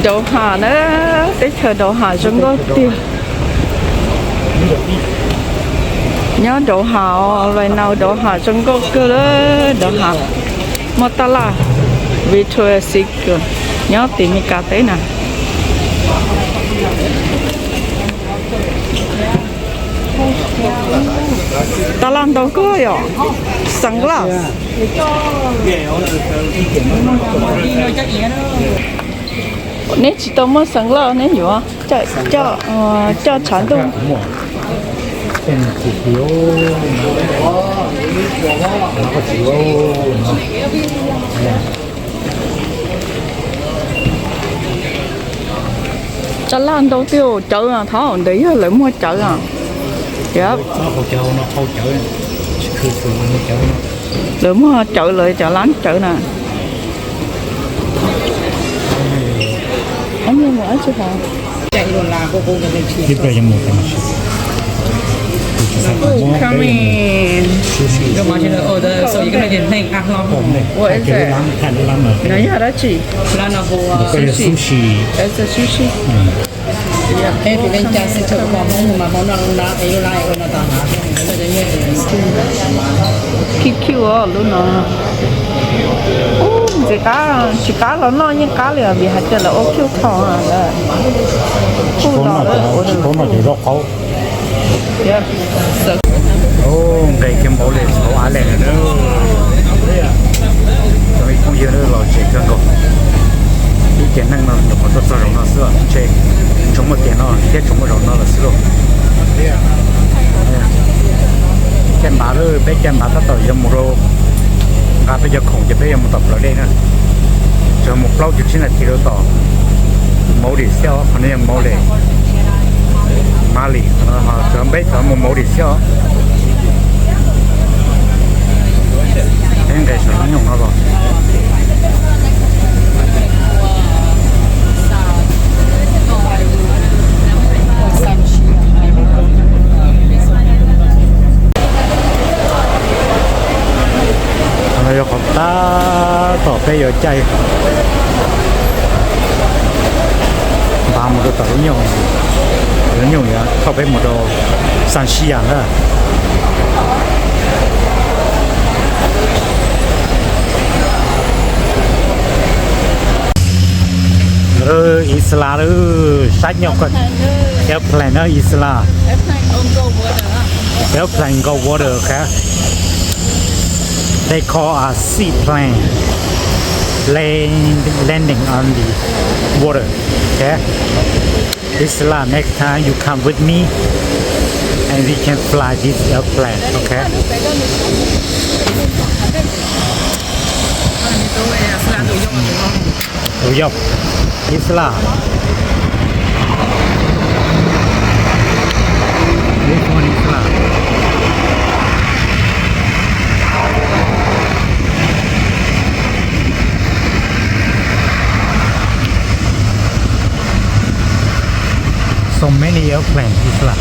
Dau Ham na, teb chaws Dau Ham zoo nkauj tiag. Nyob Dau Ham os, Luai Nau Dau Ham zoo nkauj kawg li, Dau Ham. Muaj taj laj Victoria Secret nyob tim Mes Kas teb na. Taj laj ntau kawg yom. Sunglass. Neb tsis tau muaj sunglass neb yuav coj, coj tshav ntuj. Taj laj ntau tiag, cawv thov ntawd yog lawv muag cawv. Lawv muag cawv, lawv cov lab cawv na. Nws yog dab tsi? Sushi. Peb tus leej tsa xwb thaum kho Hmoob mus mas Hmoob noj lub nab, es lub lab ua no tom hav. Cute cute os lub no. Ntxim qab, tsis qab los noj yeej qab li os vim hais tias lawv ua cute thaum lawv kuj los lawv ua tsis paub noj ces zaub qaub. Nqes kiag npaum li hauv av lawm na. Cov me phooj ywg los tsev kawg nkaus. Ib tiam neej no nyuam qhuav tuaj txog zaum no xwb, ntshe tsuas muaj tiam no thiab tsuas muaj zaum no lawm xwb lauj. Caij npav lawm, peb caij npav tab tom yuav mus rau nqa peb cov khoom ces peb yuav mus tom plawv dej na. Tsuas mus plaub caug tsib nas this rau tom Maldives xwb os, qhov no yog Maldives. Maldives, tsuas peb txog mus Maldives xwb os. Peb nqes saum lub nyoog no los. Qhov no yog qhov tab tom peb yuav caij npav mus rau tom lub nyoog, lub nyoog yuav thauj peb mus rau Xas Xis Yas na. Lawv Isla lawm, sab nyob airplane na Isla. Airplane go water, okay? They call a seaplane land, landing on the water, okay? Isla, next time you come with me and we can fly this airplane, okay? Tus yog Isla. This one Isla. So many airplanes, Isla.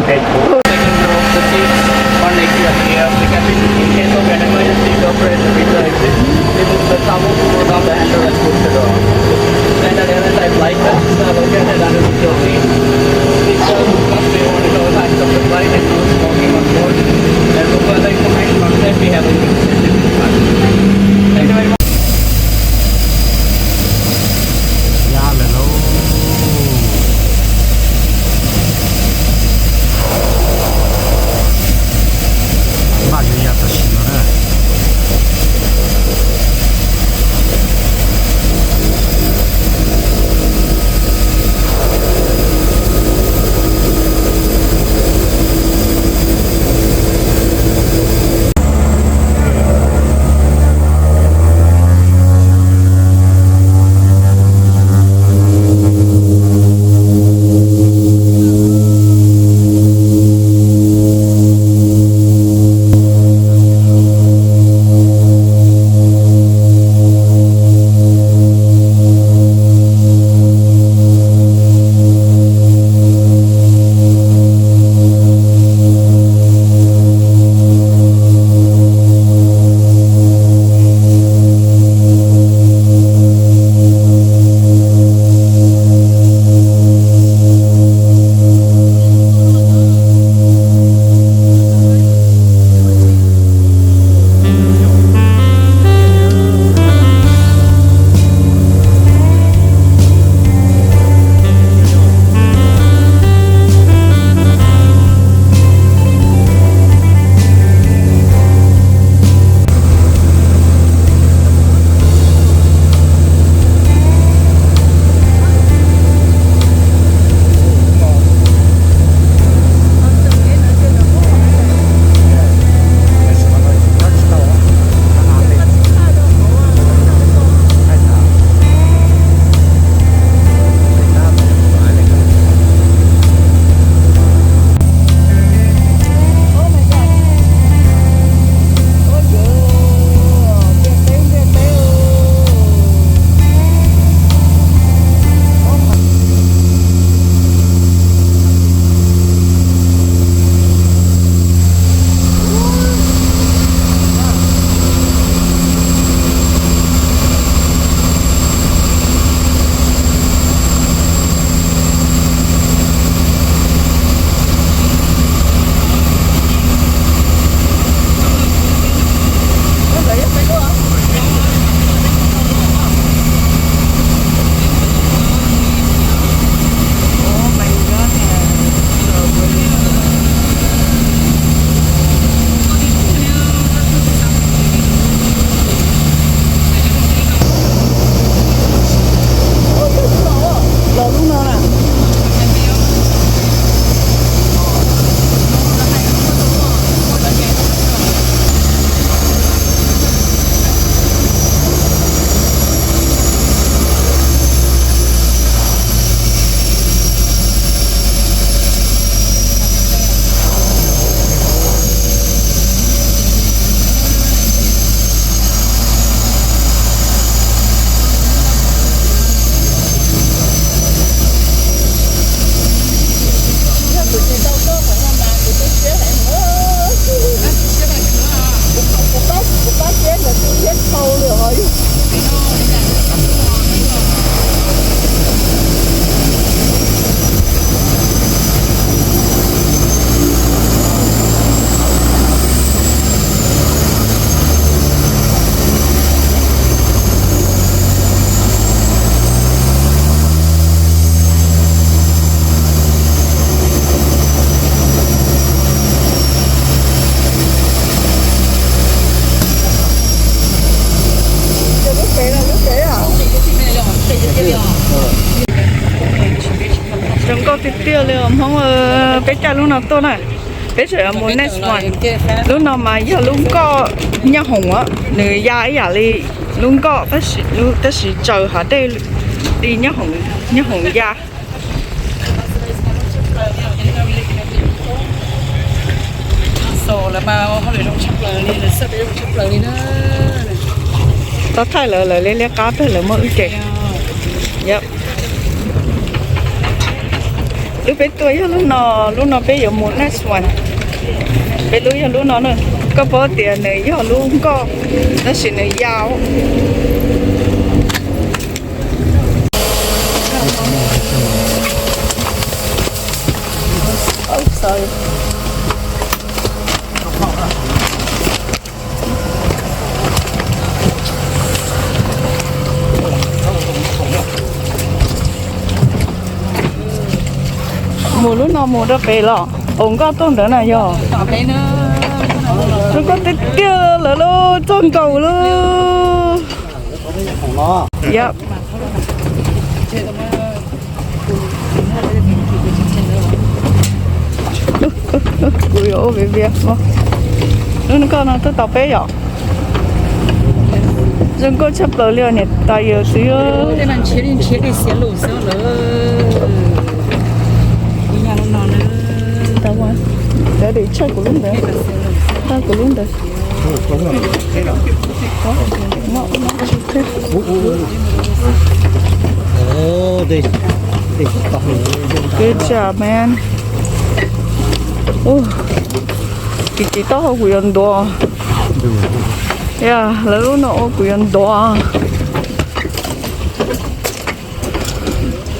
Second row of the seat, one leg here. The cabin, in case of an emergency, the operator will exit. Remove the towel, pull down the handle and push the door. Standard L S I flight badges are located underneath your seat. Please follow the flight safety protocols and no smoking on board. And for further information on Ya lawm lauj. Npaj yuav ya tam sim no na. Yog kuv tsis tau tuaj qhov no mas kuv tu siab heev. Kuv pab, kuv pab siab ntawd tu siab dhau lawm os. Zoo nkauj tiag tiag li os Hmoob. Peb caij lub no tuaj na, peb tseem mus next one. Lub no mas yog lub nkoj nyoob hoom, nws ya ib yam li lub nkoj, tab sis tsaws hav dej li nyoob hoom ya. Tau thaij lawv, lawv liab liab qab tag, lawv muaj wb ces. Yep. Lub peb tuaj yog lub no, lub no peb yuav mus next one. Peb lub yog lub no na. Koj paub tias nws yog lub nkoj, tab sis nws ya. Mus lub no mus rau pem los, ua nkauj tuaj ntawd na yog. Zoo nkauj tiag tiag lawm lauj, txog nkaus lauj. Yep. Kuv yuav ua viv vias. Lub nkauj no tuaj tos peb yom. Zoo nkauj tshaj plaws li os niam tais yawm txiv. Daddy, tshaj kuv lub ntawd. Tshaj kuv lub ntawd. Good job, man. Ua, kim tsis taub hau kuv yuav ntuav. Yog lawv lub no ua kuv yuav ntuav.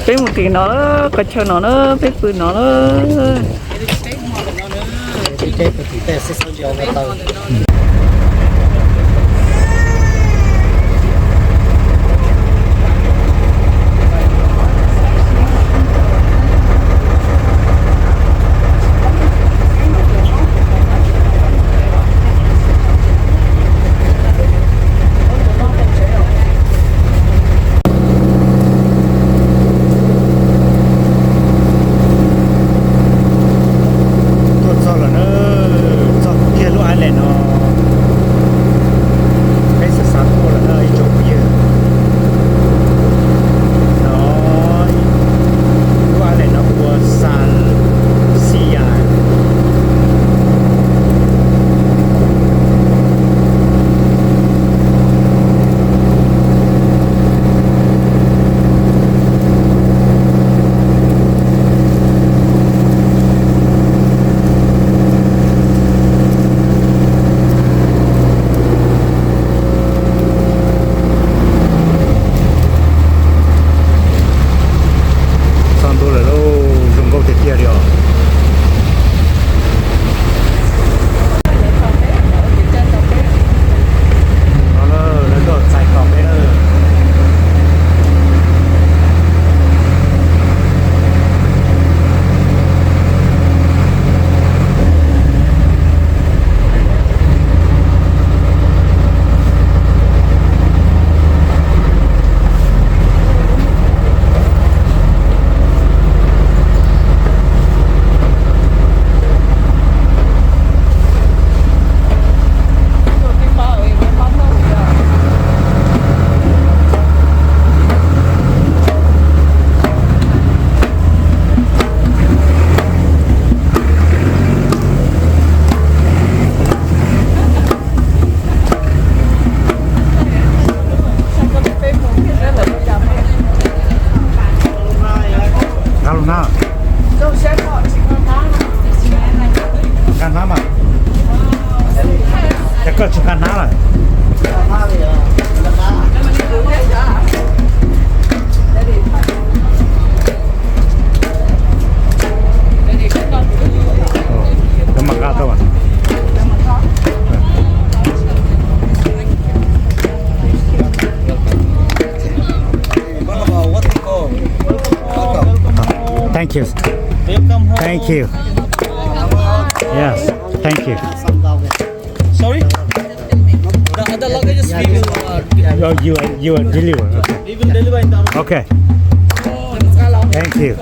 Peb mus tim no, qhov chaw no na, peb pw no na. Tuaj txog lawm na, txog kiag lub island no. Peb xav xav tuaj lawm na ib tsoom phooj ywg. No, lub island no hu ua Xas Xis Yas. Txog ntua lawm lauj, zoo nkauj tiag tiag li os. No lawm, lawv tuaj txais tos peb lawm. Nkag lub hnab. Nkag hnab mas. Ces koj tsis nkag hnab lawm. Koj mam nkag tau mas. Thank you. Thank you. Yes, thank you. Sorry? The other luggages we will, uh, Oh, you are, you are deliver. Okay. We will deliver in the Okay. Thank you.